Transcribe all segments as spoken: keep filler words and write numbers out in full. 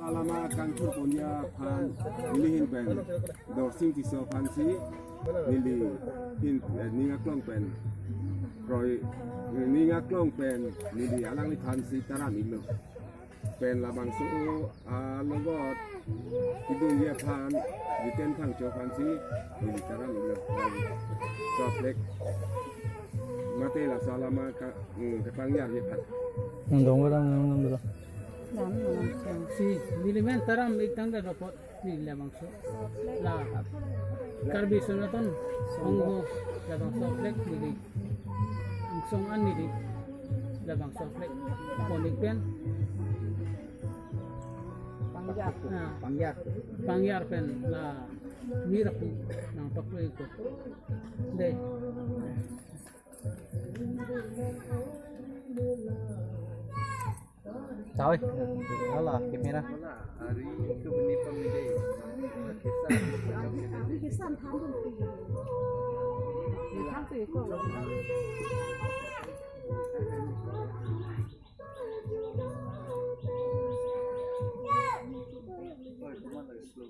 Alama kangthur ponji aphan neli ahin pen Dorsing Tisso aphansi neli ahin, eh, ning aklong pen kroi, ning aklong pen neli alangliphansi taram iklo. Pen labangso alogot kedunji aphan Jiten Phangcho aphansi neli taram iklo. Soplek mate laso alama ka, hmm, kepangyarji aphan. Nang dong ko dam, nang dong ko dam. Dam, dam, dam. Si, neli men taram ik tangte dopot neli labangso. La Karbi Sonaton Songho labangso plek neli angsong an neli labangso plek pon ik pen. Pangyar. Ah. Pangyar. Pangyar pen la mir aphu nangpaklo ikpo. Dei. Choi. Hala, camera.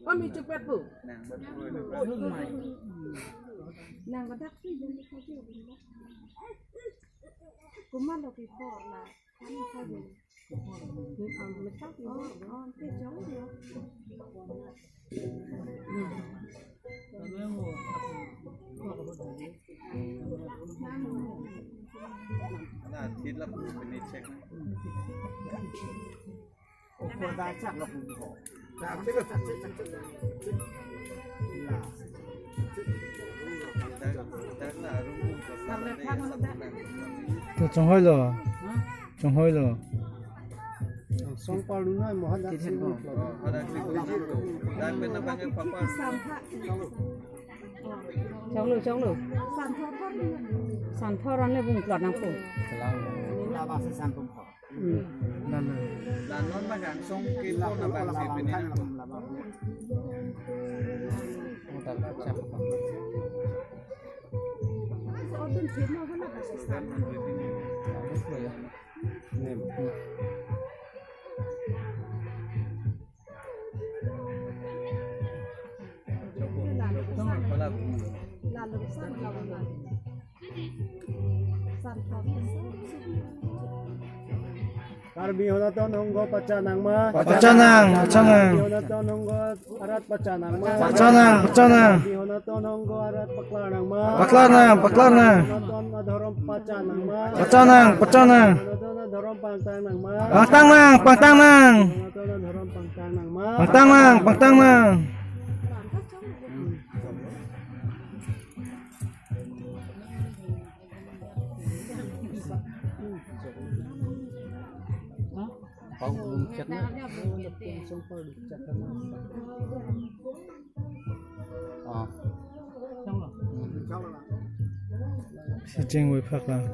Kami cepat bu. Nang kadak sih jadi saja. Kuma lo kipor lah. Kami saja. Na, thit la pu pini check na. To chonghoi lo. Chonghoi lo. Song parlunoi mohan dak sing. Chonglo, chonglo. Santhor an le bung plot nangpo. Laba se san pung ko. Hmm. Lanon ba gangsong ke po na bang se pini na. Karbi Sonaton Songho pachanang ma. Pachanang, pachanang. Karbi Sonaton Songho arat pachanang ma. Pachanang, pachanang. Karbi Sonaton Songho arat paklarnang ma. Paklarnang, paklarnang. Sonaton adhorom pachanang ma. Pachanang, pachanang. Sonaton adhorom pangtangnang ma. Pangtangnang, pangtangnang. Sonaton adhorom pangtangnang ma. Pangtangnang, pangtangnang. Pau belum chat na. Ah. Si chingvoi phak lang.